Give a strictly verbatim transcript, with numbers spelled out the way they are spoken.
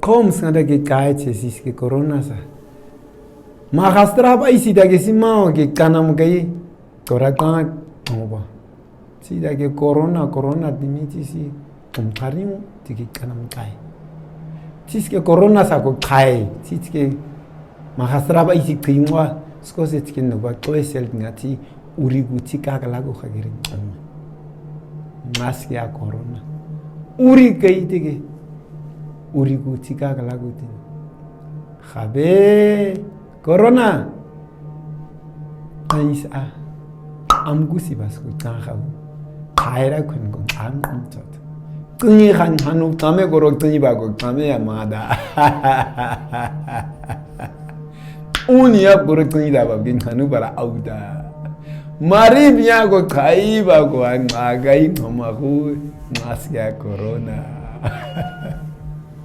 Kom singada ke kai che sis ke corona sa. Maxastraba i sida ke si mao ke kanam kai. Tora kan oba. Sida ke corona, corona dimi tisi. Tum tarim tiki kanam kai. Sis ke corona sa ko kai. Sis ke maxastraba i si kingwa. Sko se tiki no ba ko esel ngati. Urigu tika kalagu kagiri. Mas ya corona. Uri kai tiki. Urigu tika kalagu tin. Khabe. Corona. Ais a. Am gusi bas ku tsan khabu. Khaira kun kun am am tot. Tsingi khan hanu tame koro tsingi ba ko tame ya mada. Uni ya koro tsingi da ba gin hanu bara auda. Mari biya ko kai ba ko an magai mama ko mas ya corona.